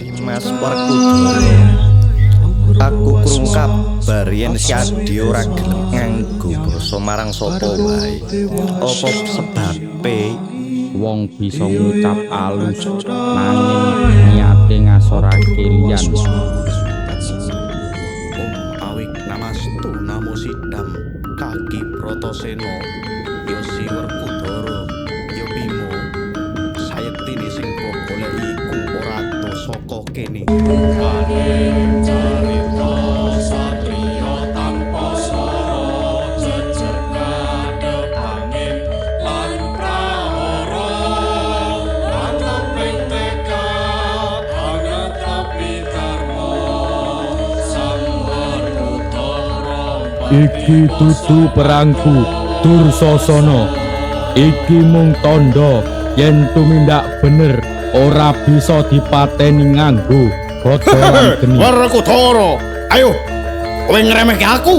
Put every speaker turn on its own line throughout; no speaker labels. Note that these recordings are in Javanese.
Dimas Werkudara, aku krungu kabar yen si Adi ora gelem nganggo basa marang sapa wae. Apa sebabe?
Wong bisa ngucap alus nanging niate ngasorake liyan.
Om awik namastu namo sidam kaki Bratasena ya si Werkudara ya Bima sayektine sing mbok goleki iku ora adoh saka kene.
Iki dudu perangku Dursasana. Iki mung tandha yen tumindak bener ora bisa dipateni nganggo gada lan geni.
Werkudara, ayo kowe ngremehke aku.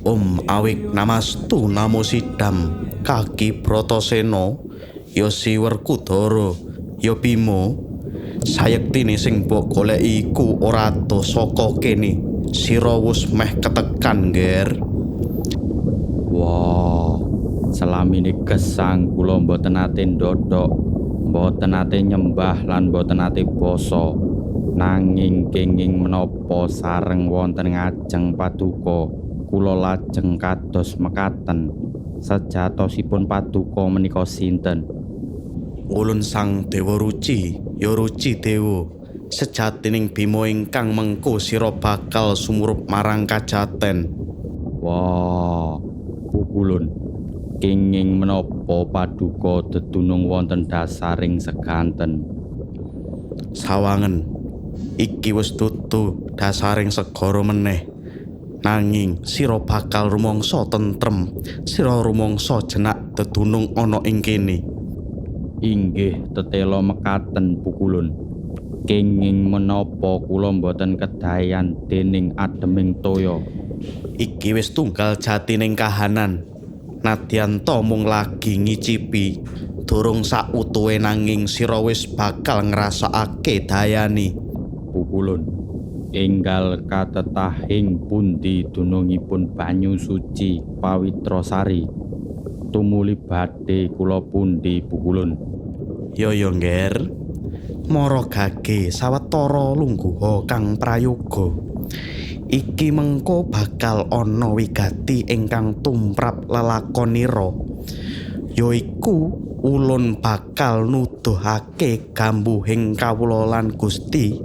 Om awik namastu namo sidam kaki Bratasena ya si Werkudara ya Bima sayektine sing mbok goleki iku ora adoh saka kene. Sira wis meh ketekan, Nger.
Wah, selamine gesang kula mboten nate ndodhok, mboten nate nyembah lan mboten nate basa. Nanging kenging menapa sareng wonten ngajeng paduka kula lajeng kados mekaten. Sejatosipun paduka menika sinten?
Ulun Sang Dewa Ruci, ya Ruci Dewa. Sejatining Bima ingkang mengko sira bakal sumurup marang kajaten.
Wah, pukulun. Kenging menapa paduka dedunung wonten dasaring seganten?
Sawangen, iki wis dudu dasaring segara meneh. Nanging sira bakal rumangsa tentrem, sira rumangsa jenak dedunung ana ing kene.
Inggih tetela mekaten pukulun. Kenging menapa kula mboten kedayan dening ademing toya?
Iki wis tunggal jatining kahanan. Nadyan ta mung lagi ngicipi, durung sautuhe nanging sira wis bakal ngrasakake dayane.
Pukulun, enggal katetahing pundi dunungipun banyu suci pawitra sari? Tumuli badhe kula pundi pukulun?
Ya ya, Ngger. Mara gage sawetara lungguha kang prayoga. Iki mengko bakal ana wigati ingkang tumrap lelakonira. Yaiku ulun bakal nuduhake gambuhing kawula lan Gusti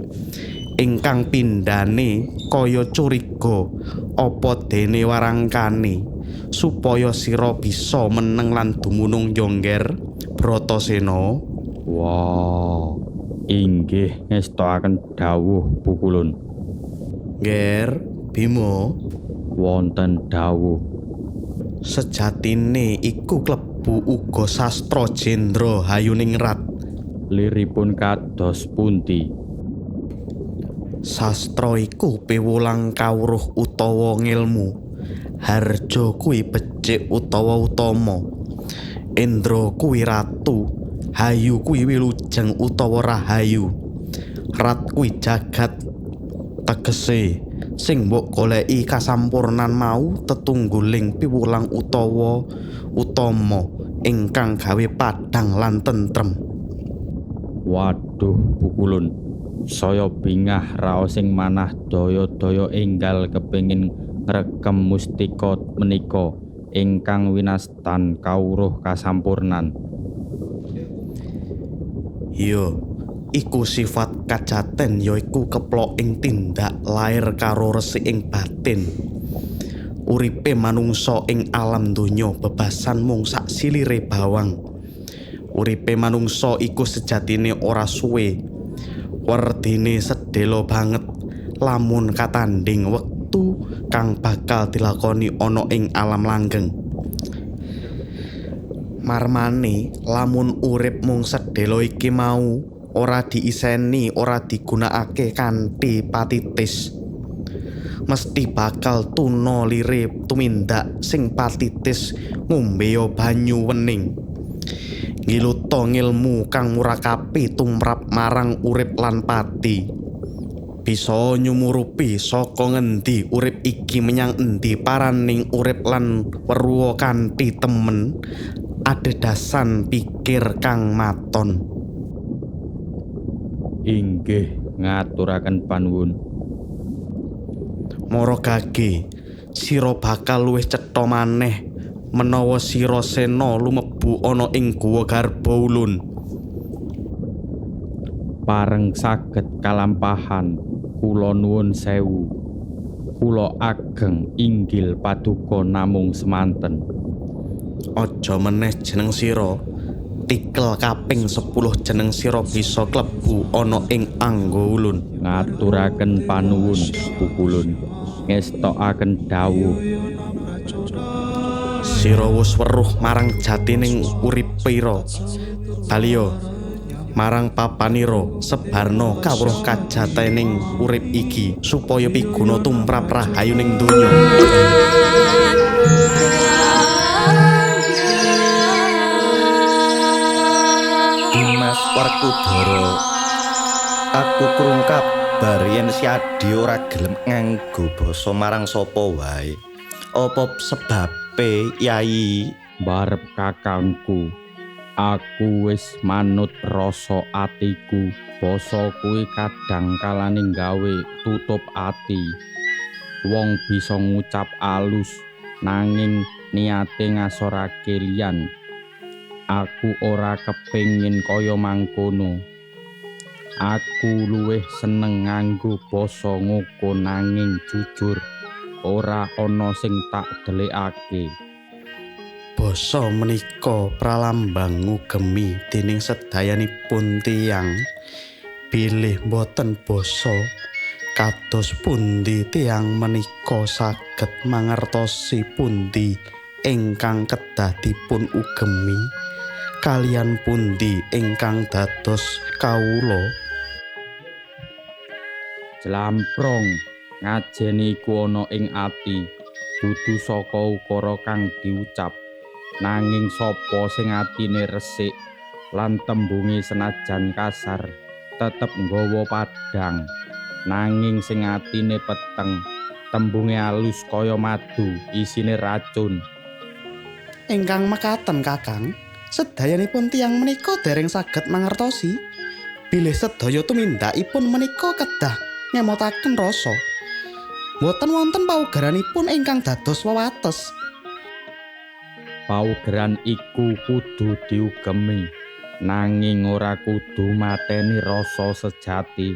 ingkang pindhane kaya curiga apa dene warangkane supaya sira bisa meneng lan dumunung ya, Ngger Bratasena.
Wah, inggih ngestoaken dawuh pukulun.
Ngger Bima,
wonten dawuh.
Sejatine iku klebu uga sastra Jendra Hayuningrat.
Liripun kados pundi?
Sastra iku piwulang kawruh utawa ngilmu. Harja kuwi becik utawa utama. Indra kuwi ratu, hayu kuwi wilujeng utawa rahayu. Rat kuwi jagat. Tegese sing mbok goleki kasampurnan mau tetungguling piwulang utawa utama ingkang gawe padhang lan tentrem.
Waduh, Pukulun, saya bingah raosing manah daya-daya enggal kepengin ngrekem mustika menika ingkang winastan kawruh kasampurnan.
Ya, iku sifat kajaten yaiku keploking tindak lair karo resiking batin. Uripe manungsa ing alam donya bebasan mung sak silire bawang. Uripe manungsa iku sejatine ora suwe. Werdine sedhela banget lamun katandhing wektu kang bakal dilakoni ana ing alam langgeng. Marmane lamun urip mung sedhela iki mau ora diiseni, ora digunakake kanthi patitis, mesti bakal tuna lire tumindak sing patitis ngombeya banyu wening. Ngiluta ngilmu kang murakapi tumrap marang urip lan pati. Bisa nyumurupi saka ngendi urip iki menyang endi paraning urip lan weruha kanthi temen adhedhasan pikir kang maton.
Inggih, ngaturaken panuwun.
Mara gage, sira bakal luwih cetha maneh menawa sira sena lumebu ana ing guwa garba ulun.
Pareng saged kalampahan, kula nuwun sewu. Kula ageng inggil paduka namung semanten.
Aja meneh jeneng sira, tikel kaping 10 jeneng sira bisa klebu ana ing angga ulun.
Ngaturaken panuwun, Pukulun. Ngestokaken dawuh.
Sira wis weruh marang jatining uripira. Baliya marang papanira sebarna kawruh kajatening urip iki supaya piguna tumrap rahayuning donya.
Dimas Werkudara, aku krungu kabar yen si Adi ora gelem nganggo basa marang sapa wae. Apa sebabe, Yai?
Barep kakangku, aku wis manut rasa atiku. Basa kuwi kadang kalane gawe tutup ati. Wong bisa ngucap alus nanging niate ngasorake liyan. Aku ora kepengin kaya mangkono. Aku luwih seneng nganggo basa ngoko nanging jujur. Ora ana sing tak delikake.
Basa menika pralambang ngugemi dening sedayanipun tiyang. Bilih boten basa kados pundi tiyang menika saged mangertosi pundi ingkang kedah dipun ugemi kaliyan pundi ingkang dados kawula.
Jlamprong ngajeni iku ana ing ati, dudu saka ukara kang diucap. Nanging sapa sing atine resik lan tembunge senajan kasar tetep nggawa padhang. Nanging sing atine peteng, tembunge alus kaya madu, isine racun.
Ingkang mekaten Kakang, sedayanipun tiyang menika dereng saged mangertosi bilih sedaya tumindakipun menika kedah ngemotaken rasa. Mboten wonten paugeranipun ingkang dados wewates.
Paugeran iku kudu diugemi, nanging ora kudu mateni rasa sejati.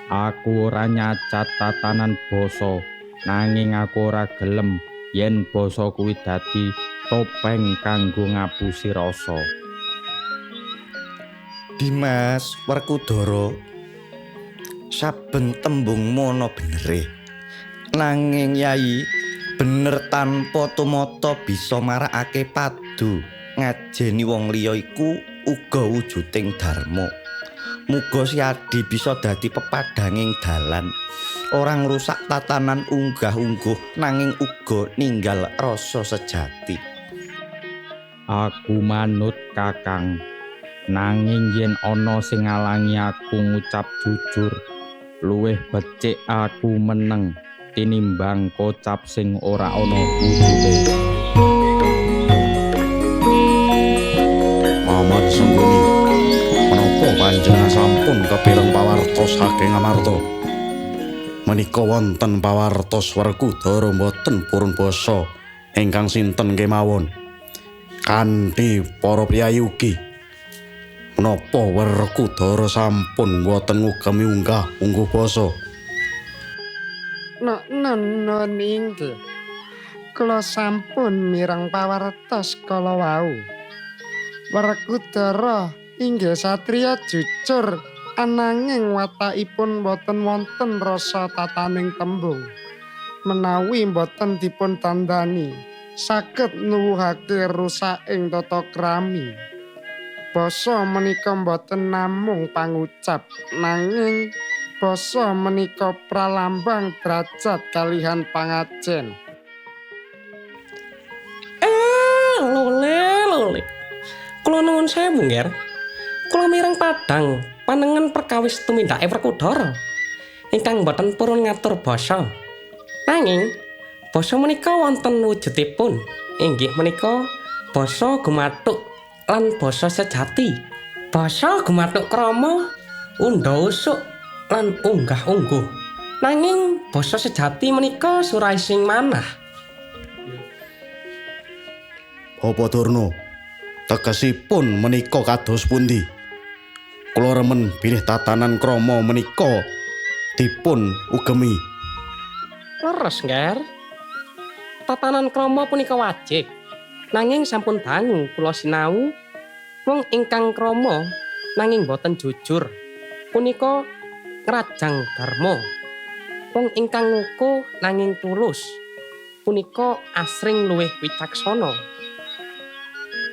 Aku ora nyacat tatanan basa, nanging aku ora gelem yen basa kuwi dadi topeng kanggo ngapusi rasa.
Dimas Werkudara, saben tembungmu ana benere. Nanging Yai, bener tanpa tumata bisa marakake padu. Ngajeni wong liya iku uga wujuding dharma. Muga Siadi bisa dadi pepadhanging dalan. Ora ngrusak tatanan unggah-ungguh nanging uga ninggal rasa sejati.
Aku manut Kakang. Nanging yen ana sing ngalangi aku ngucap jujur, luwih becik aku meneng tinimbang kocap sing ora ana wujude.
Paman Sengkuni, menapa panjenengan sampun kepireng pawartos saking Amarta? Menika wonten pawartos Werkudara mboten purun basa ingkang sinten kemawon. Kanthi para priyayi ugi. Menapa Werkudara sampun mboten ngugemi unggah ungguh basa?
Nun inggih. Kula sampun mireng pawartos kala wau. Werkudara inggih satriya jujur ananging watakipun boten wonten rasa tataning tembung. Menawi boten dipun tandani, saged nuwuhake rusaking tata krami. Basa menika boten namung pangucap, nanging basa menika pralambang derajat kalihan pangajen.
Lole. Kula nuwun sewu, Ngger. Kula mireng padhang panengen perkawis tumindake Werkudara ingkang boten purun ngatur basa. Nanging basa menika wonten wujudipun, inggih menika basa gumathuk lan basa sejati. Basa gumathuk krama undha usuk lan unggah-ungguh. Nanging basa sejati menika suraising manah.
Bapak Durna, tegesipun menika kados pundi? Kula remen bilih tatanan krama menika dipun ugemi.
Leres, Ngger. Tatanan krama punika wajib. Nanging sampun dangu kula sinau wong ingkang krama nanging boten jujur punika ngrajang dharma. Wong ingkang ngukuh nanging tulus punika asring luwih wicaksana.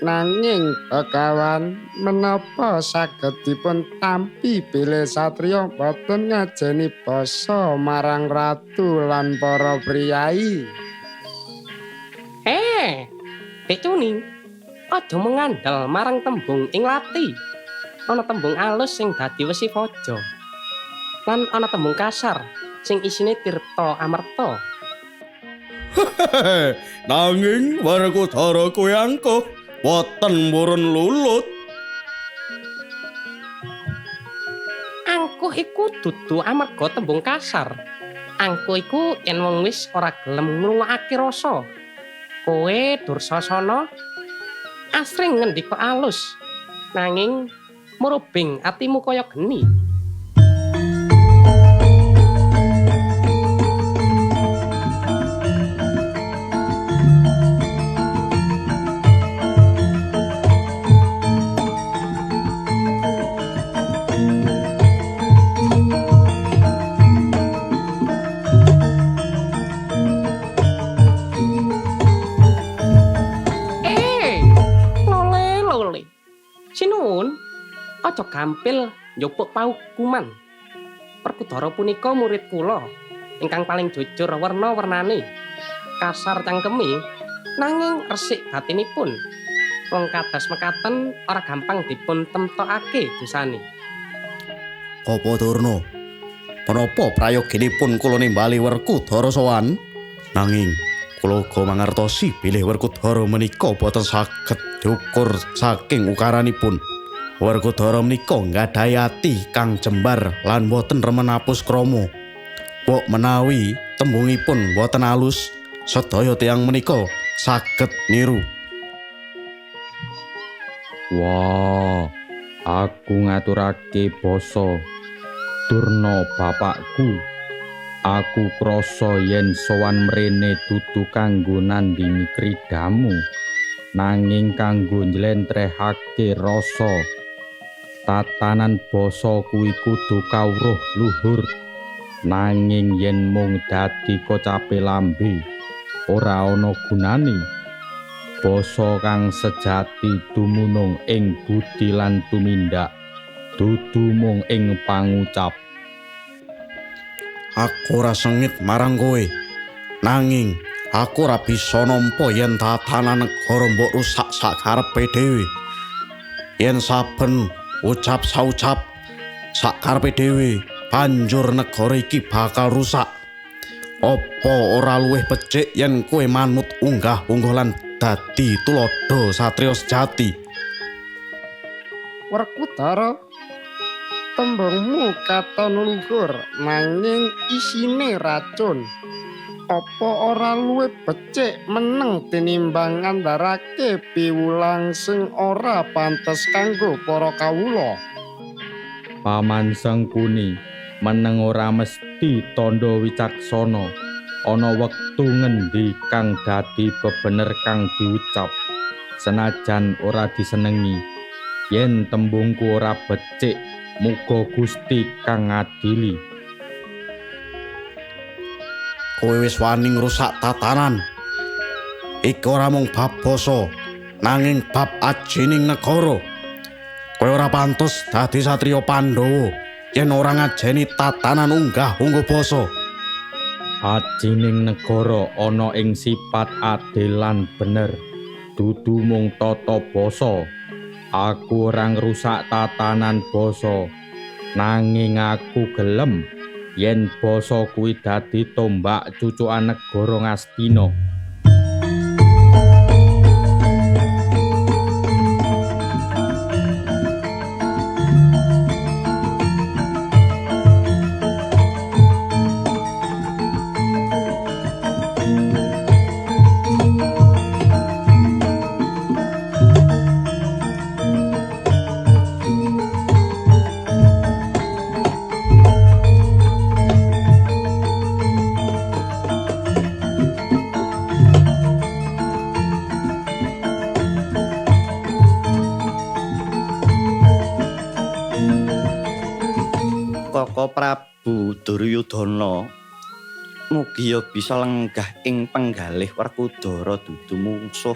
Nanging Begawan, menapa saged dipun tampi bilih satriya boten ngajeni basa marang ratu lan para priyayi?
Dik Cuni, aja mengandel marang tembung ing lati. Ana tembung alus sing dadi wesi faja. Lan ana tembung kasar sing isine tirta amerta.
Nanging Werkudara kuwi angkuh, boten purun lulut.
Angkuh iku dudu amarga tembung kasar. Angkuh iku yen wong wis ora gelem ngrungokake rasa. Kowe Dursasana asring ngendika alus, nanging murubing atimu kaya geni. Sinuwun, aja gampil njupuk paukuman. Werkudara punika murid kula ingkang paling jujur werna-wernane. Kasar cangkeme nanging resik batinipun. Wong kados mekaten ora gampang dipun temtokake dosane.
Bapak Durna, menapa prayoginipun kula nimbali Werkudara sowan? Nanging kula uga mangertosi bilih Werkudara menika boten saged diukur saking ukaranipun. Werkudara menika nggadahi ati kang jembar lan boten remen apus krama. Mbok menawi tembungipun boten alus, sedaya tiyang menika saged niru.
Wah, aku ngaturake basa Durna bapakku. Aku krasa yen sowan mrene dudu kanggo nandingi kridamu, nanging kanggo njlentrehake rasa. Tatanan basa kuwi kudu kawruh luhur, nanging yen mung dadi kocape lambe ora ana gunane. Basa kang sejati dumunung ing budi lan tumindak. Dudu mung ing pangucap.
Aku ora sengit marang kowe. Nanging aku ora bisa nampa yen tatanan negara mbok rusak sakarepe dhewe. Yen saben ucap saucap sakarepe dhewe, banjur negara iki bakal rusak. Apa ora luwih becik yen kowe manut unggah-ungguh lan dadi tuladha satriya sejati?
Werkudara, tembungmu katon luhur nanging isine racun. Apa ora luwih becik meneng tinimbang ngandharake piwulang sing ora pantes kanggo para kawula?
Paman Sengkuni, meneng ora mesti tandha wicaksana. Ana wektu ngendi kang dadi bebener kang diucap, senajan ora disenengi. Yen tembungku ora becik, muga Gusti kang ngadili.
Kowe wis wani ngrusak tatanan. Iki ora mung bab basa, nanging bab ajining negara. Kowe ora pantes dadi satriya Pandhawa yen ora ngajeni tatanan unggah-ungguh basa.
Ajining negara ana ing sipat adil lan bener, dudu mung tata basa. Aku ora ngrusak tatanan basa, nanging aku gelem yen basa kuwi dadi tombak cucukan negara Ngastina.
Koko Prabu Duryudana mugi ya bisa lenggah ing penggalih Werkudara dudu mungsuh,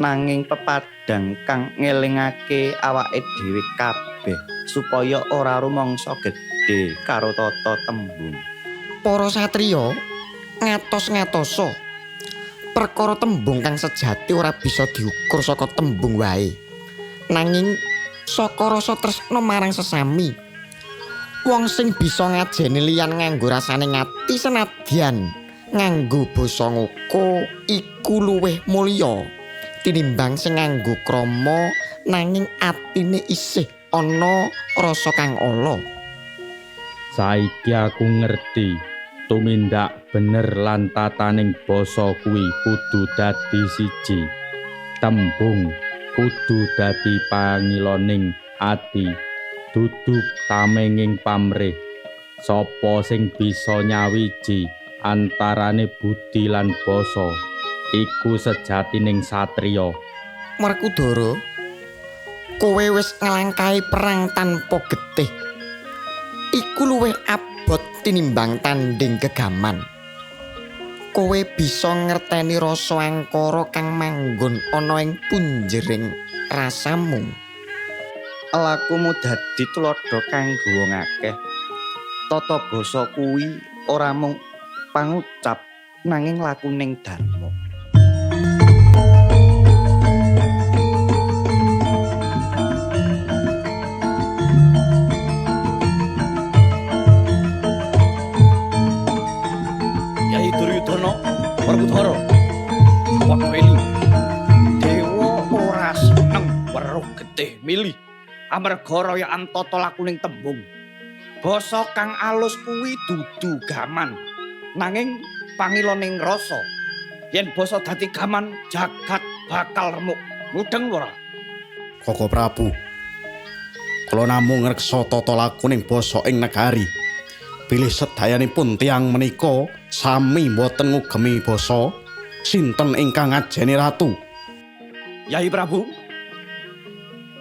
nanging pepadang kang ngelingake awake dhewe kabeh supaya ora rumangsa gedhe karo tata tembung.
Para satriya ngatos-ngatosa, perkara tembung kang sejati ora bisa diukur saka tembung wae, nanging saka rasa tresna marang sesami. Wong sing bisa ngajeni liyan nganggo rasane ngati senadyan nganggo basa ngoko iku luwih mulya tinimbang sing nganggo krama nanging atine isih ana rasa kang ala.
Saiki aku ngerti tumindak bener lan tataning basa kuwi kudu dadi siji. Tembung kudu dadi pangiloning ati, dudu tamenging pamrih. Sapa sing bisa nyawiji antarane budi lan basa iku sejatining satriya.
Werkudara, kowe wis nglangkahi perang tanpa getih. Iku luwih abot tinimbang tanding gegaman. Kowe bisa ngerteni rasa angkara kang manggon ana ing punjering rasamu.
Lakumu dadi tuladha kanggo wong akeh. Tata basa kuwi ora mung pangucap nanging lakuning dharma.
Yai Duryudana, Werkudara, padha eling. Dewa ora seneng weruh getih milih amarga royokan tata lakuning tembung. Basa kang alus kuwi dudu gaman, nanging pangiloning rasa. Yen basa dadi gaman, jagat bakal remuk. Mudeng ora?
Koko Prabu, kula namung ngreksa tata lakuning basa ing negari. Bilih sedayanipun tiyang menika sami mboten ngugemi basa, sinten ingkang ngajeni ratu?
Yai Prabu,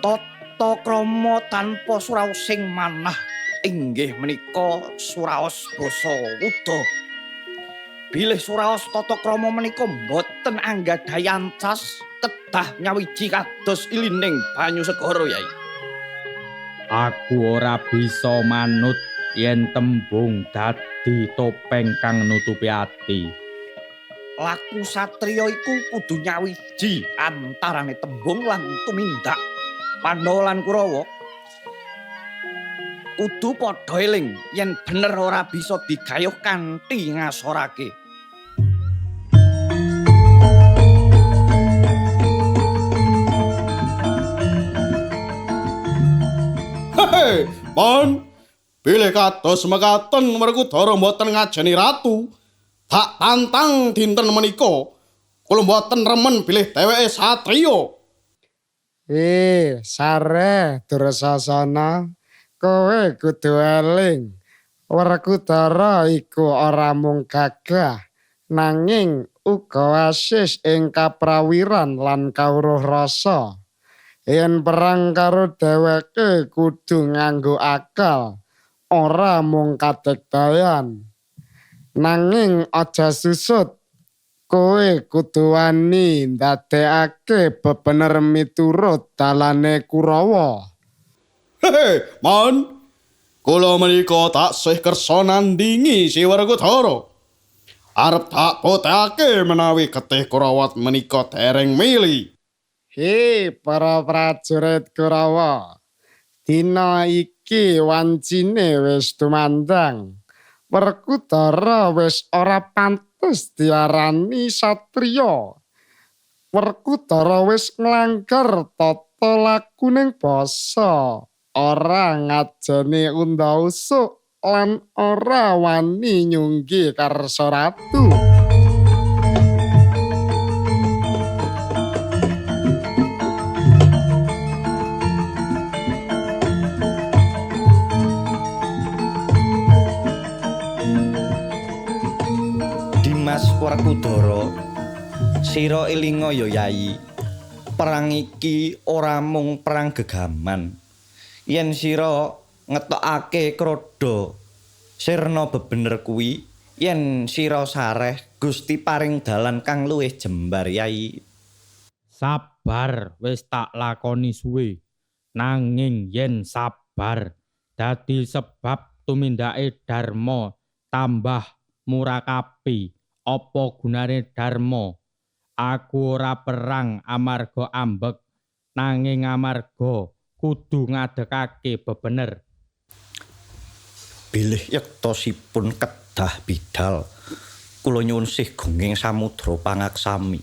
tata krama tanpa suraosing manah inggih menika suraos basa wuda. Bilih suraos tata krama menika mboten anggadhahi ancas, kedah nyawiji kados ilining banyu segara, Yai.
Aku ora bisa manut yen tembung dadi topeng kang nutupi ati.
Laku satriya iku kudu nyawiji antarane tembung lan tumindak. Pandhawa lan Kurawa kudu padha eling yen bener ora bisa digayuh kanthi ngasorake.
Hehe, pon bilih kados mekaten Werkudara mboten ngajeni ratu. Tak tantang dinten menika. Kula mboten remen bilih dheweke satriya.
Sareh Dursasana, kowe kudu eling. Werkudara iku ora mung gagah, nanging uga wasis ing kaprawiran lan kawruh rasa. Yen perang karo dheweke kudu nganggo akal, ora mung kadekdayan. Nanging aja susut. Kowe kudu wani ndadekake bebener miturut dalane Kurawa.
Hehe, mon. Kula menika taksih kersa nandingi si Werkudara. Arep tak potekake menawi getih Kurawa menika dereng mili.
He, para prajurit Kurawa. Dina iki wancine wis tumandang. Werkudara wis ora pantes diarani satriya. Werkudara wis nglanggar tata lakuning basa, ora ngajeni unda usuk lan ora wani nyunggi karsa ratu.
Dimas Werkudara, sira elinga ya Yayi. Perang iki ora mung perang gegaman. Yen sira ngetokake kroda sirna bebener kuwi, yen sira sareh Gusti paring dalan kang luwih jembar Yayi.
Sabar wis tak lakoni suwe. Nanging yen sabar dadi sebab tumindake dharma tambah murakapi. Apa gunane dharma? Aku ora perang amarga ambek, nanging amarga kudu ngadegake bebener.
Bilih yektosipun kedah bidal, kula nyuwun sih gunging samudra pangaksami.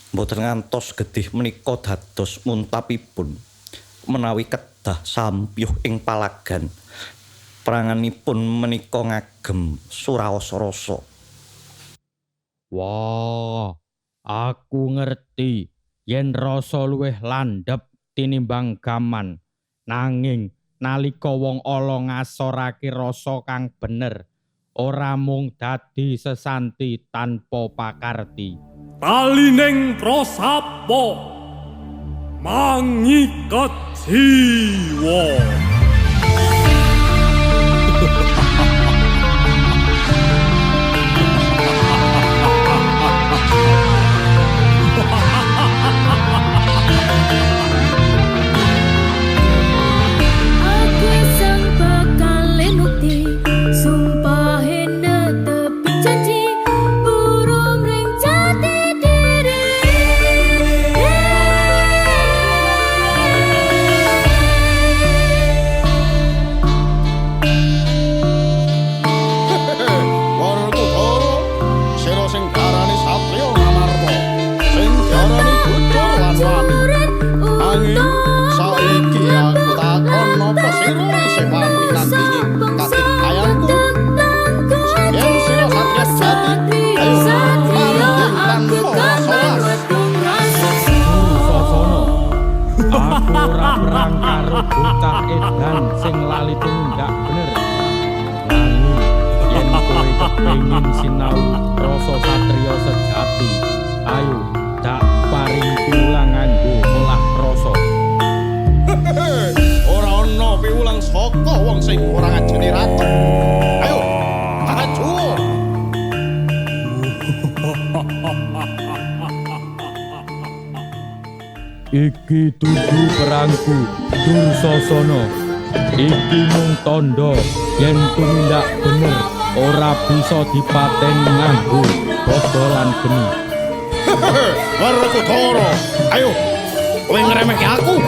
Mboten ngantos gedih menika dados muntapipun menawi kedah sampyuh ing palagan. Peranganipun menika ngagem suraos rasa.
Wah, aku ngerti yen rasa luwih landhep tinimbang gaman. Nanging nalika wong ala ngasorake rasa kang bener, ora mung dadi sesanti tanpa pakarti.
Talining prosapa mangiket jiwa.
Aku sang bakal nukti, sumpahe netepi janji, burung ring jati diri.
Werkudara, sira sing diarani satriya ngamarta, sing diarani jujur lan wani. Nanging saiki aku takon napa sira isih wani nandingi katikdayanku? Yen sira satriya sejati, ayo tanding tanpa rasa welas.
Dursasana, aku ora perang karo bocah edan sing lali tumindak bener. Nanging yen kowe kepengin sinau rasa satriya sejati, ayo dak paring piwulang nganggo ngolah rasa.
Ora ana piwulang saka wong sing ora ngajeni ratu. Ayo, maju.
Iki dudu perangku, Dursasana. Iki mung tandha yen tumindak bener ora bisa dipateni nganggo basa lan geni.
Werkudara, ayo kowe ngremehke aku.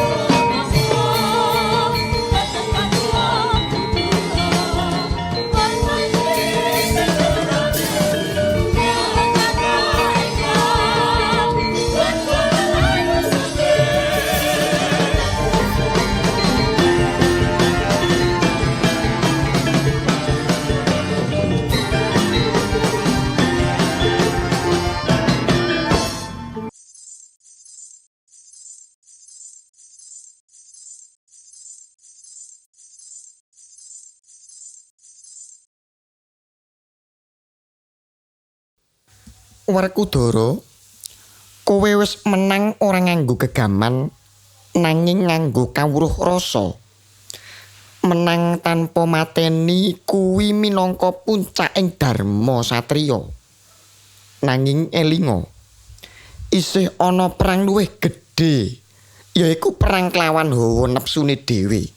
Werkudara, kowe wis menang ora nganggo gegaman nanging nganggo kawruh rasa. Menang tanpa mateni kuwi minangka puncaking dharma satriya. Nanging elinga, isih ana perang luwih gedhe, yaiku perang kelawan hawa nepsune dhewe.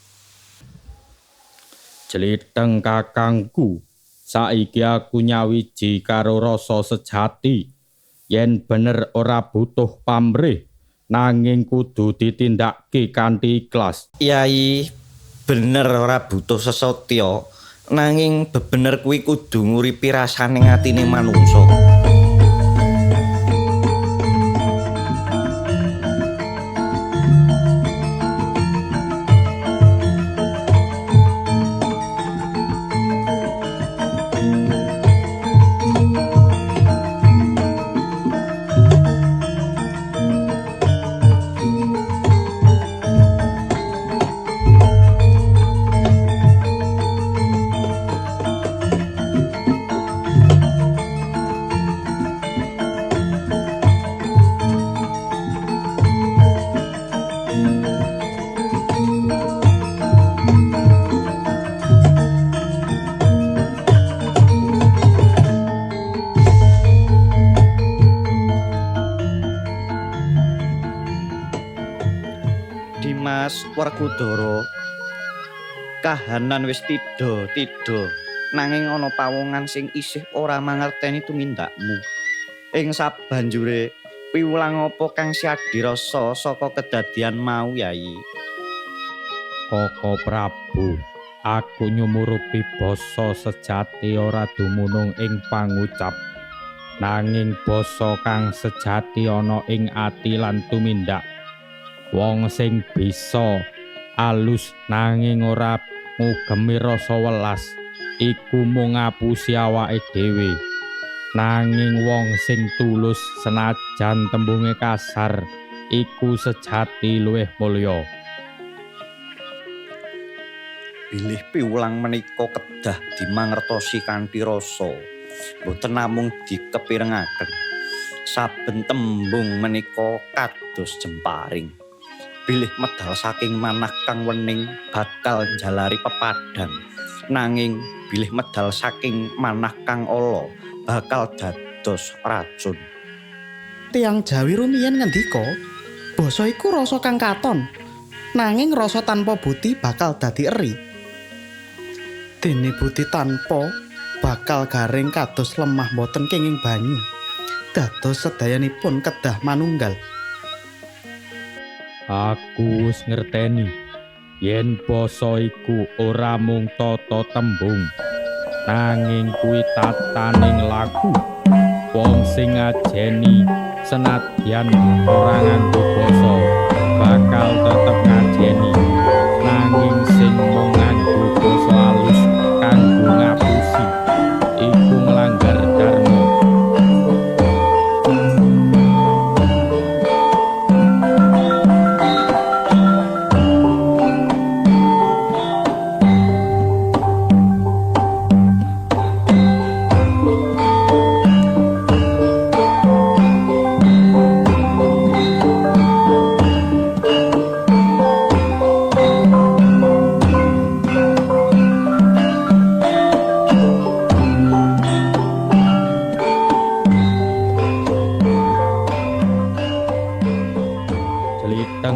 Jlitheng kakangku, saiki aku nyawiji karo rasa sejati. Yen bener ora butuh pamrih, nanging kudu ditindakke kanthi ikhlas.
Yai, bener ora butuh sesotya, nanging bebener kuwi kudu nguripi rasane atine manungsa. Dimas Werkudara, kahanan wis tidha-tidha, nanging ana pawongan sing isih ora mangerteni tumindakmu. Ing sabanjure piwulang apa kang siadirasa saka kedadian mau, Yai?
Koko Prabu, aku nyumurupi basa sejati ora dumunung ing pangucap, nanging basa kang sejati ana ing ati lan tumindak. Wong sing bisa alus nanging ora ngugemi rasa welas iku mung ngapusi awake dhewe. Nanging wong sing tulus senajan tembunge kasar iku sejati luwih mulya.
Bilih piwulang menika kedah dimangertosi kanthi rasa, boten namung dikepirengaken. Saben tembung menika kados jemparing. Bilih medal saking manah kang wening bakal njalari pepadang, nanging bilih medal saking manah kang ala bakal dados racun.
Tiang Jawi rumiyin ngendika, basa iku rasa kang katon, nanging rasa tanpa bukti bakal dadi eri. Dene bukti tanpa bakal garing kados lemah boten kenging banyu. Dados sedayanipun kedah manunggal.
Aku wis ngerteni yen basa iku ora mung tata tembung, nanging kuwi tataning laku. Wong sing ngajeni senadyan ora nganggo basa bakal tetep ngajeni, nanging sing mung nganggo basa alus kanggo ngapusi iku nglanggar dharma.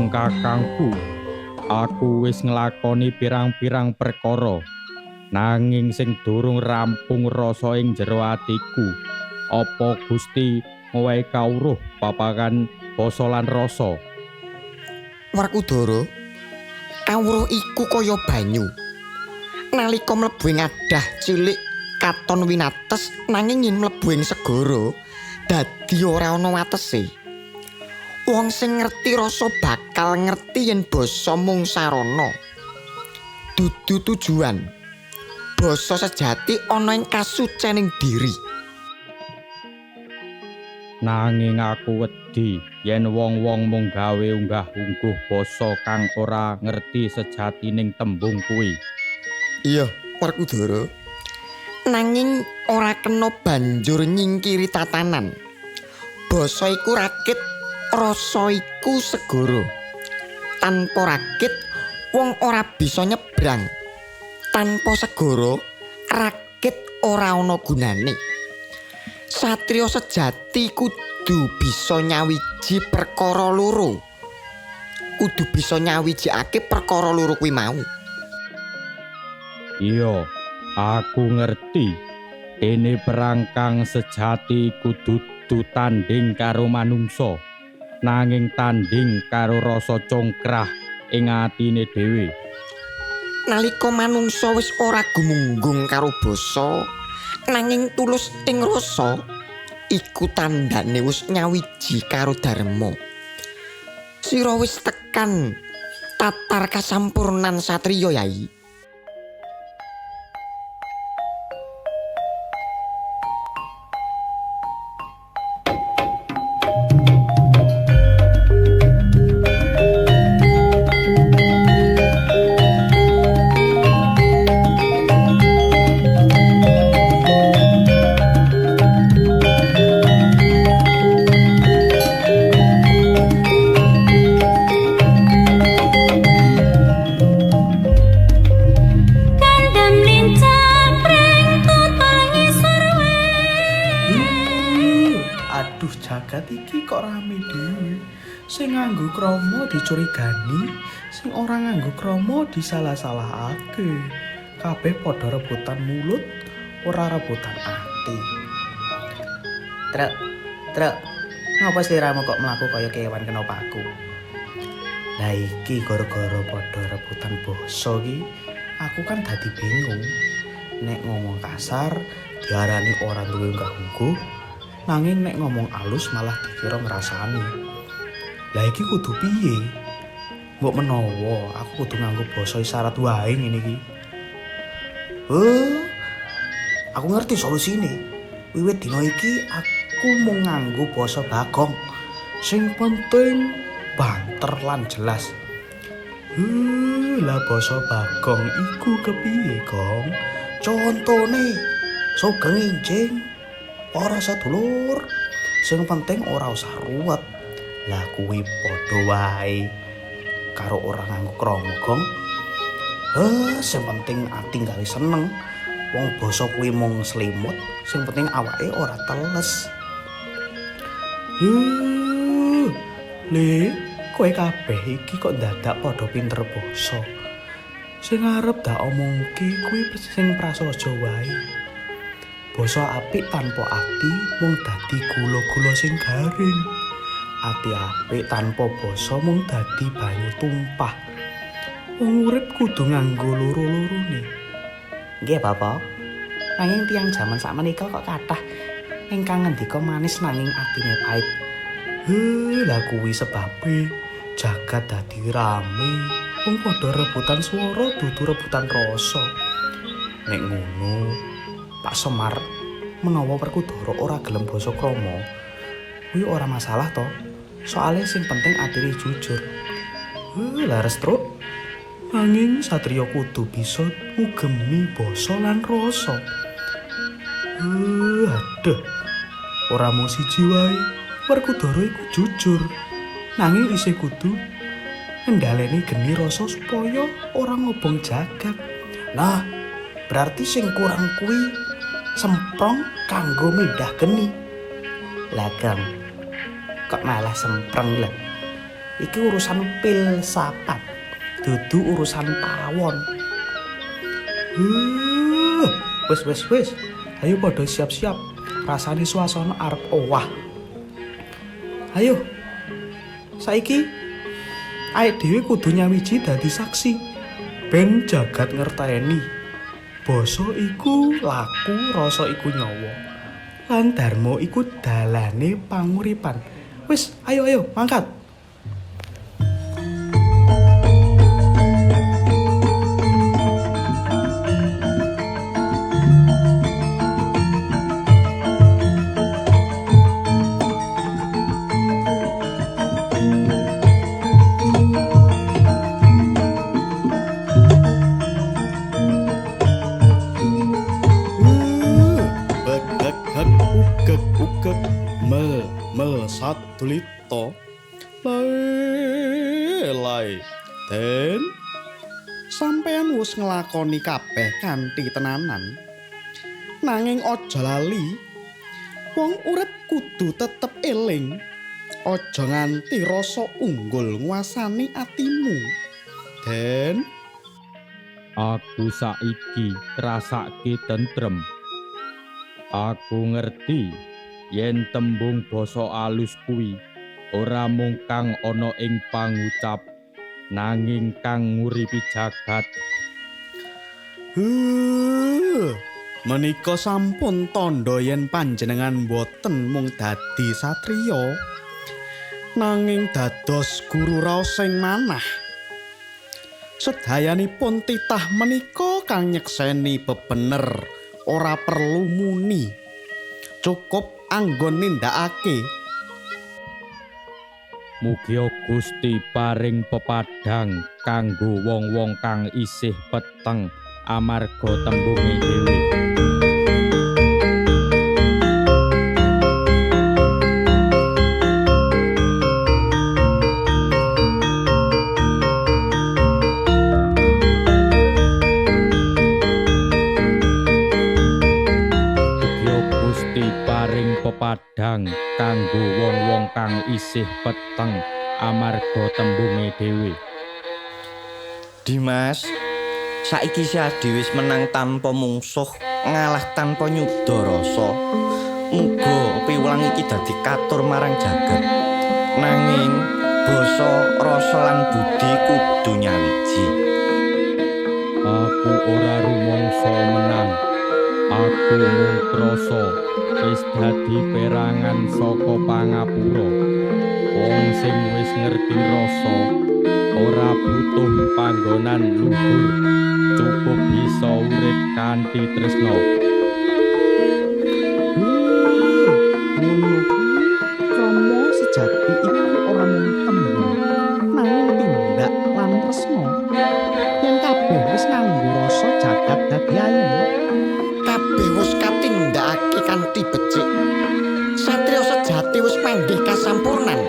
Kakangku, Aku wis nglakoni pirang-pirang perkara, nanging sing durung rampung rasa ing jero atiku. Apa Gusti ngowehi kawruh papagan basa lan rasa?
Werkudara, kawruh iku kaya banyu. Nalika mlebu ing adah cilik katon winates, nanging yen mlebu ing segara dadi ora ana watese. Wong sing ngerti rasa bakal ngerti yen basa mung sarana, dudu tujuan. Basa sejati ana ing kasucening diri.
Nanging aku wedi yen wong-wong mung gawe unggah-ungguh basa kang ora ngerti sejatining tembung kuwi.
Iya, Werkudara. Nanging ora kena banjur nyingkiri tatanan. Basa iku rakit, rasa iku segara. Tanpa rakit, wong ora bisa nyebrang. Tanpa segara, rakit ora ana gunane. Satria sejati kudu bisa nyawiji perkara loro. Kudu bisa nyawijikake perkara loro kuwi mau.
Iya, aku ngerti. Dene perang kang sejati kudu tanding karo manungsa, nanging tanding karo rasa congkrah ing atine dhewe.
Nalika manungsa wis ora gumunggung karo basa, nanging tulus ing rasa, iku tandane wis nyawiji karo dharma. Sira wis tekan tatar kasampurnan satriya, Yai.
Aduh, jagat iki kok rame dhewe. Sing nganggo krama dicurigani, sing ora nganggo krama disalah-salahake. Kabeh padha rebutan mulut, ora rebutan ati.
Truk, truk, ngapa sliramu kok mlaku kaya kewan kena paku?
Lah iki gara-gara padha rebutan basa iki, aku kan dadi bingung. Nek ngomong kasar diarani ora duwe unggah-ungguh, nanging nek ngomong alus malah dikira ngrasani. Lah iki kudu piye? Mbok menawa aku kudu nganggo basa isyarat wae ngene iki.
Aku ngerti solusine. Wiwit dina iki aku mung nganggo basa Bagong.
Sing penting banter lan jelas. Lah basa Bagong iku kepiye, Gong?
Contone sugeng enjing para sedulur.
Sing penting ora usah ruwet. Lah kuwi padha wae karo ora nganggo krama, Gong.
Sing penting ati gawe seneng.
Wong basa kuwi mung selimut, sing penting awake ora teles. Le, kowe kabeh iki kok dadak padha pinter basa. Sing arep dak omongke kuwi sing prasaja wae. Basa apik tanpa ati mung dadi gula-gula sing garing. Ati apik tanpa basa mung dadi banyu tumpah. Wong urip kudu nganggo loro-lorone.
Nggih, Bapak. Nanging tiyang jaman sakmenika kok kathah ingkang ngendika manis nanging atine pait.
Lah kuwi sebabe jagat dadi rame. Wong padha rebutan swara dudu rebutan rasa. Nek ngono, Pak Semar menawa Werkudara ora gelem basa krama, kuwi ora masalah to. Soale sing penting atine jujur. Lares truk. Nanging satriya kudu bisa ngugemi basa lan rasa. Aduh. Ora mung siji wae, Werkudara iku jujur. Nanging isih kudu ngendhaleni geni rasa supaya ora ngobong jagat.
Nah, berarti sing kurang kuwi semprong kanggo mindah geni. Lah, Geng, kok malah semprong lho. Iki urusan filsafat.
Dudu urusan pawon. Wis wis wis. Ayo padha siap-siap. Rasane suasana arep owah. Ayo. Saiki awake dhewe kudu nyawiji dadi saksi. Ben jagat ngerteni. Basa iku laku, rasa iku nyawa. Lan dharma iku dalane panguripan. Wis, ayo ayo, mangkat.
Beg beg heg ugeg ugeg mel mel sadulita lae lae den sampeyan wis nglakoni kabeh kanthi tenanan nanging aja lali wong urip kudu tetep eling aja nganti rasa unggul nguasani atimu den.
Aku saiki ngrasake tentrem. Aku ngerti yen tembung basa alus kuwi ora mung kang ana ing pangucap nanging kang nguripi jagat.
Menika sampun tandha yen panjenengan boten mung dadi satriya nanging dados guru raos sing manah. Sedayanipun titah menika kang nyekseni bebener ora perlu muni. Cukup anggon nindakake.
Mugia Gusti paring pepadhang kanggo wong-wong kang isih peteng amarga tembunge dhewe. Mugia Gusti paring pepadhang kanggo wong-wong kang isih peteng amarga tembunge dhewe.
Dimas, saiki Sadi wis menang tanpa mungsuh, ngalah tanpa nyuda rasa. Muga piwulang iki dadi katur marang jagat. Nanging basa, rasa lan budi kudu nyawiji.
Aku ora rumangsa menang. Aku mung krasa wis dadi perangan saka pangapura. Wong sing wis ngerti rasa ora butuh panggonan luhur, cukup bisa urip kanthi tresna.
Ngono kuwi krama sejati iku ora mung tembung nanging tindak lan tresna. Yen kabeh wis nganggo rasa jagat dadi ayem.
Kabeh wis katindakake kanthi becik. Satriya sejati wis panggih kasampurnan.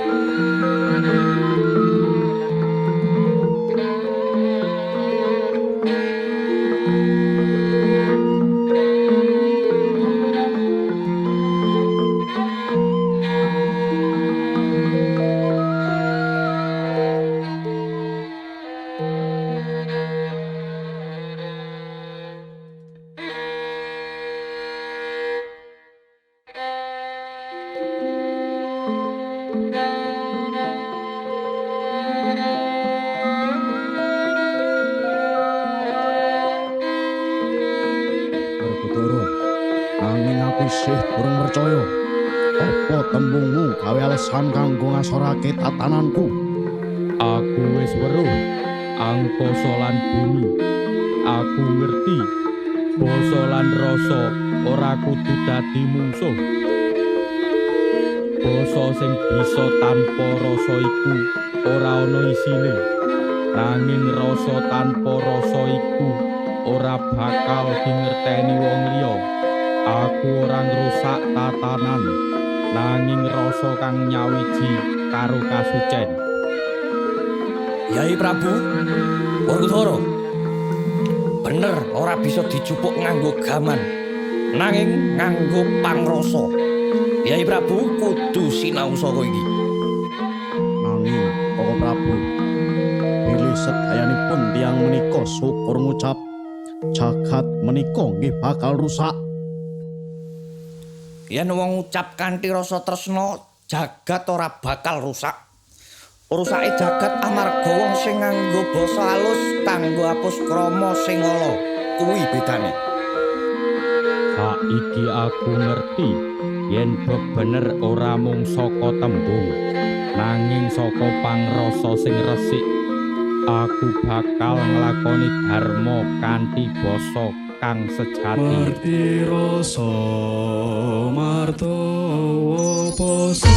Werkudara, nanging aku isih durung percaya. Apa tembungmu gawe alesan kanggo ngasorake tatananku?
Aku wis weruh angkasa lan bumi. Aku ngerti basa lan rasa ora kudu dadi mungsuh. Basa sing bisa tanpa rasa iku ora ana isine. Nanging rasa tanpa rasa iku ora bakal dingerteni wong liya. Aku ora ngrusak tatanan, nanging rasa kang nyawiji karo kasucen.
Yai Prabu Werkudara, bener ora bisa dijupuk nganggo gaman, nanging nganggo pangrasa. Yai Prabu kudu sinau saka iki.
Nanging Koko Prabu, bilih Sedayanipun tiyang menika syukur ngucap jagat menika nggih bakal rusak.
Yen wong ngucap kanthi rasa tresna, jagat ora bakal rusak. Rusake jagat amarga wong sing nganggo basa alus kanggo hapus krama sing ala. Kuwi bedane.
Saiki aku ngerti yen bebener ora mung saka tembung, nanging saka pangrasa sing resik. Aku bakal nglakoni dharma kanthi basa kang sejati.
Marti rasa martawa basa.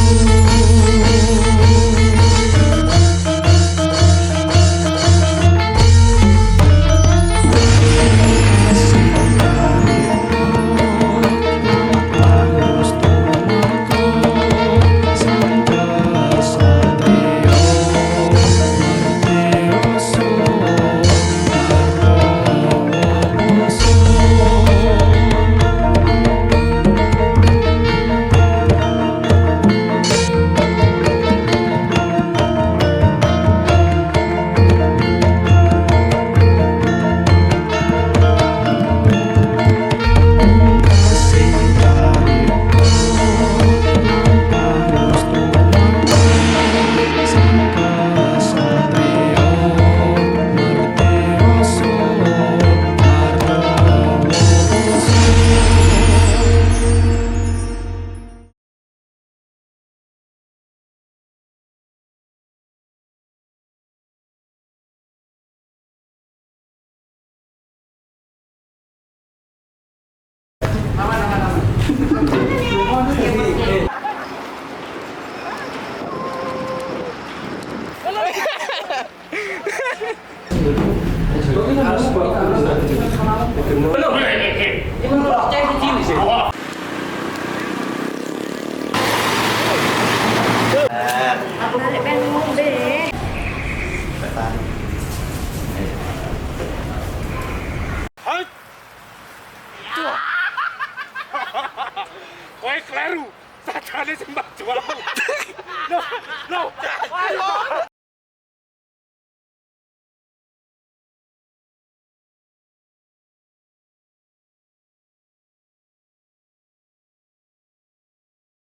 Kowe kleru. Sajane sing maju aku. No, no.